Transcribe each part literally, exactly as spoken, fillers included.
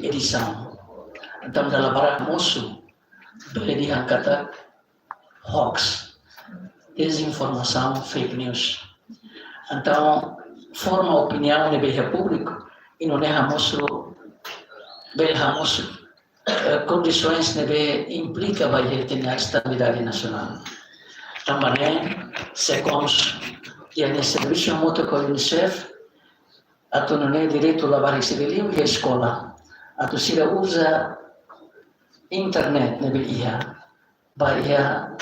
edisaun. Entaun, dala barak mosu bele dehan katak hoax, dezinformasaun, fake news. Entaun, forma opiniaun ne'ebé iha públiku, i nune'e hamosu, bele hamosu, eh, kondisoens ne'ebé implika ba iha ita-nia estabilidade nasionál. Tanba ne'e, SECOMS, iha nia servisu hamutuk ho UNICEF, atu nune'e direitu labarik sira liu iha eskola, atu sira uza internet ne'ebé iha, ba iha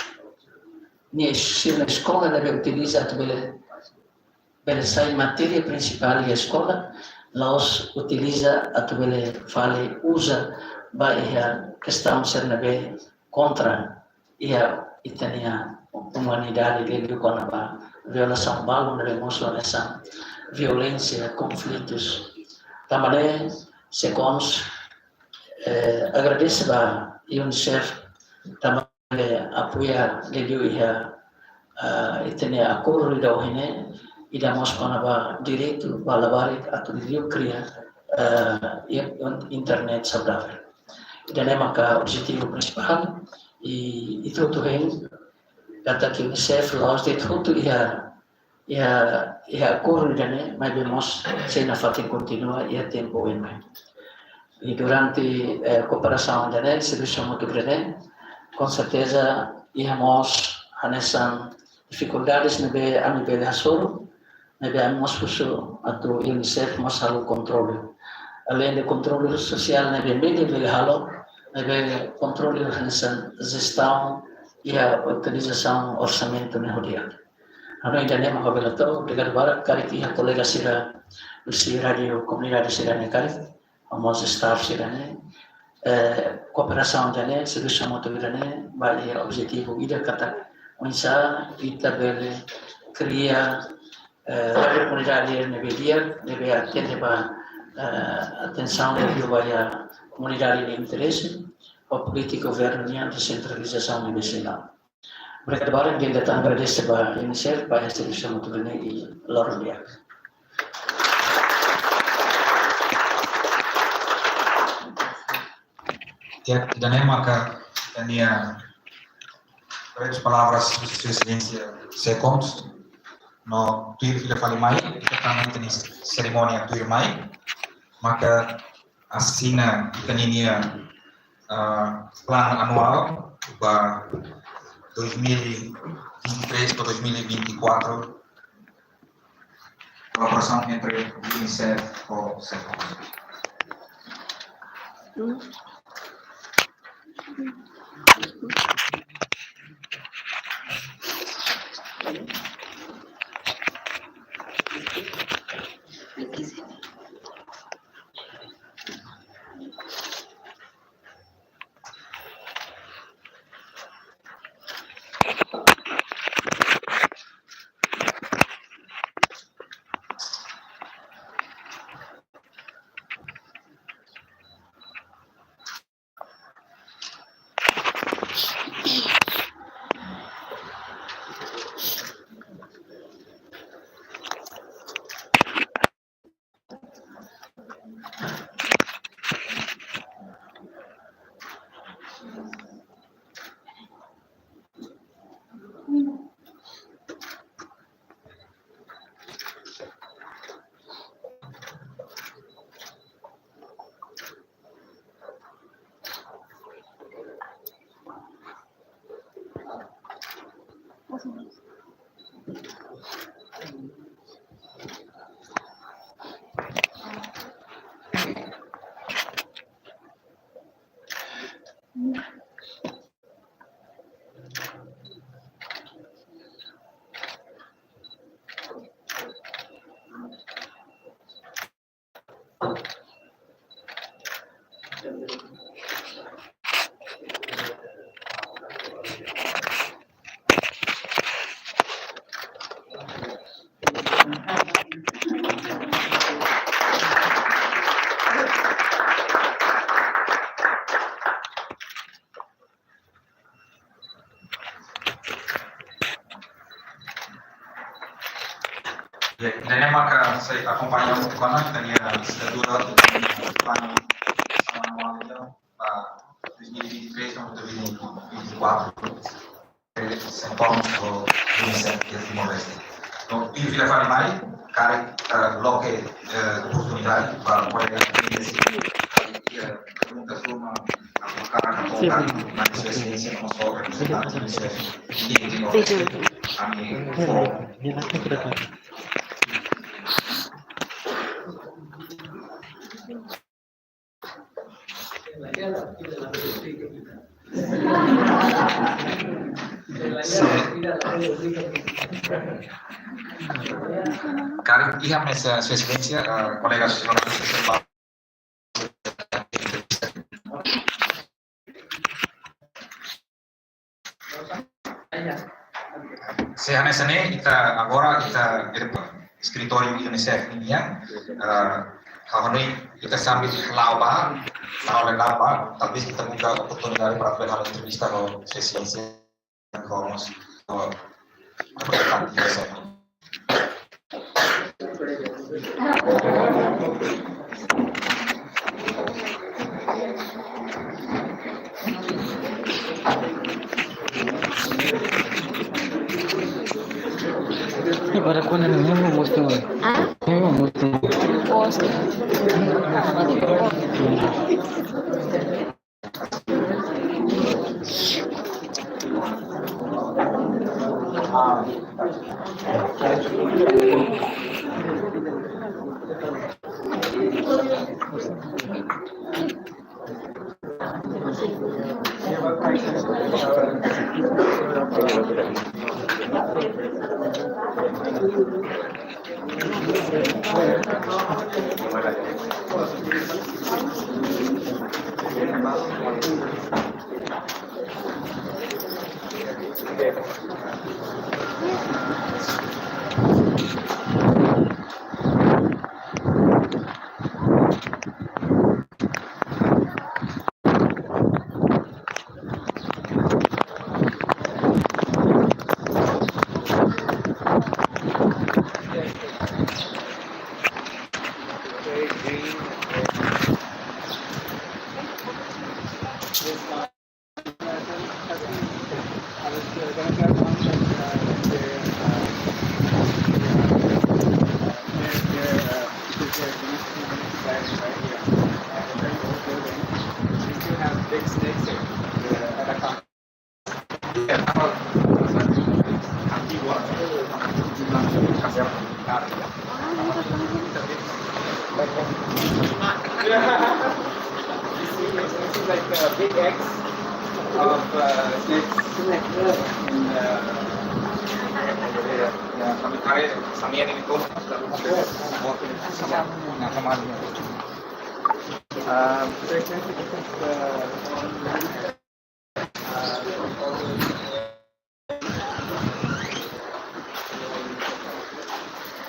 nia es-, sira-nia eskola ne'ebé utiliza atu bele, bele sai matéria prinsipál iha eskola, la'ós utiliza atu bele fali uza ba iha kestaun sira ne'ebé kontra iha ita-nia umanidade, liuliu kona-ba violasaun balu ne'ebé mosu hanesan violénsia, konflitus. Tanba ne'e, SECOMS, eh, agradese ba UNICEF, tanba ne'e apoia liuliu iha, ah, ita-nia akordu ida ohin ne'e, ida mós kona-ba direitu ba labarik atu liuliu kria, ah, i-, internet saudavel. Ida-ne'e maka objetivu prinsipál, i, i ita hotu hein katak UNICEF la'ós de'it hotu iha, iha, iha akordu ida-ne'e, maibé mós sei nafatin kontinua iha tempu oin mai. I durante, eh, kooperasaun ida-ne'e, servisu hamutuk ida-ne'e, konserteza iha mós hanesan difikuldades ne'ebé ami bele hasoru, ne'ebé ami mós husu atu UNICEF mós halo kontrolu. Aleinde kontrolu sosiál ne'ebé media bele halo, ne'ebé kontrolu hanesan jestaun iha utilizasaun orsamentu ne'e ho di'ak. Hanoin ida-ne'e mak ha'u bele hato'o, obrigadu barak, karik iha kolega sira husi rádiu komunidade sira-ne'e karik, mós staff sira-ne'e, eh, kooperasaun ida-ne'e, servisu hamutuk ida-ne'e, ba iha objetivu ida katak oinsá ita bele kria, eh, rádiu komunidade ne'ebé di'ak, ne'ebé atende ba, eh, atensaun ne'ebé ba iha komunidade nia interese, ho polítika governu nian desentralizasaun ne'ebé sei la'o. Obrigadu barak, ita agradese ba UNICEF, ba instituisaun ida-ne'e i loron di'ak. Ya, ida-ne'e maka ita-nia breves palavras Sua Exelénsia SECOMS, no tuir fila fali mai, ita tama iha ita-nia serimónia tuirmai, maka asina ita-nia, ah, planu anuál ba dois mil e vinte e três para dois mil e vinte e quatro, kolaborasaun entre UNICEF ho SECOMS. Ya, ida-ne'e maka sei akompaña kona-ba ita-nia assinatura, ita-nia planu Sentamos no Timor-Leste. No, i fila fali mai, karik, eh, loke, eh, oportunidade para kolega que decide, eh, perguntas ruma, a buscar, a tocar, na espesialmente no só representante do chefe, e de Timor-Leste, ami, Karik iha mesa Sua Exelénsia, eh, kolega Sua Exelénsia, se hanesan ne'e, ita agora, ita, ita eskritóriu UNICEF nian, eh, ha'u hanoin ita sambil la'o ba, la'o la'o ba, talvez ita buka oportunidade para bele halo entrevista ho Sua Exelénsia, ho, ho, Agora quando não, não mostra. Ah? Não mostra. Posso. This is, this is like a big X of, uh, snakes. In, uh, yeah, yeah, kami kare, kami ada di Kolo, lalu kami mau ke sana, nah, sama dia. Um, so it's nice to get this, uh,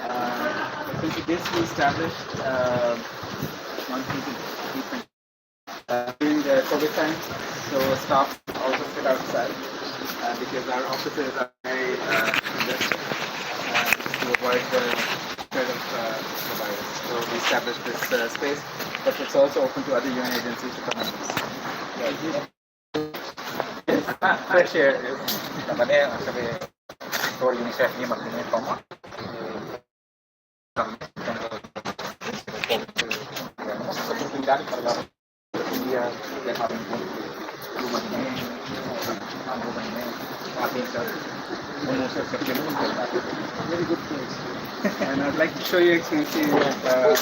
Uh, I think this we established, uh, one thing to keep in, uh, during the COVID time, so staff also sit outside, uh, because our offices are very, uh, congested, uh, to avoid the spread of, uh, the virus. So we established this, uh, space, but it's also open to other U N agencies to come and use. Fresh air. Tambah dia, sabe, tor UNICEF ni maksudnya, toma. Oportunidade para dia, dia, Very good place. And I'd like to show you, Excellency, uh,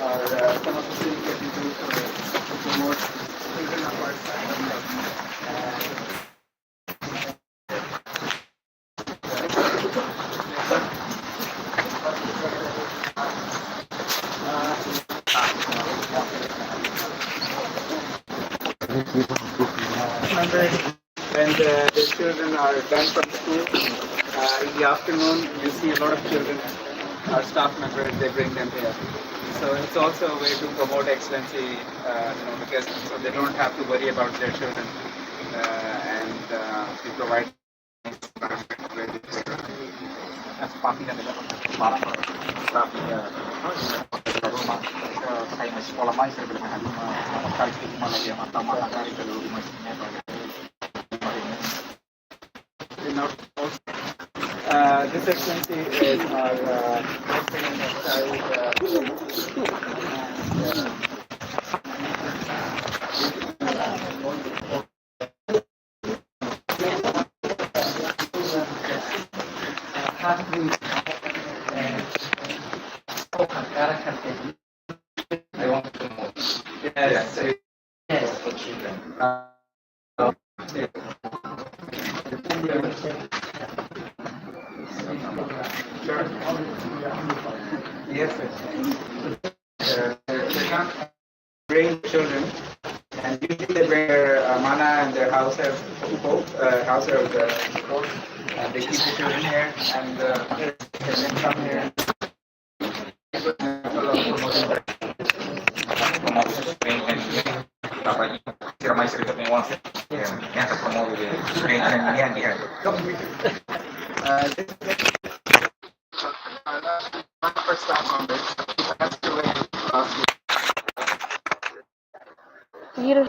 our, uh, some of the things that we do for, to promote children of our side. Members, when the, the children are done from school, uh, in the afternoon, you see a lot of children, our staff members, they bring them here. So it's also a way to promote excellency, uh, you know, because they don't have to worry about their children, uh, and, uh, we provide eh, sai mai eskola mai, sira bele mai halimar, eh, karik ke uma lagi yang mata-mata karik ke uma sini, eh, Uh, This Excellency is our, uh, President of Saudi, uh, and, uh, I want to know. Yes, yes, for children. Yes, sir. Uh, they can't bring children, and usually they bring their, uh, mana and their house help, uh, house help, uh, and they keep the children here, and, uh, they come here. Como se bem, eh, trabalho, tira mais cerca de onze, eh, entra como, eh, bem, eh, eh, eh. Uh, this is my first time on this. He passed away last week. Here.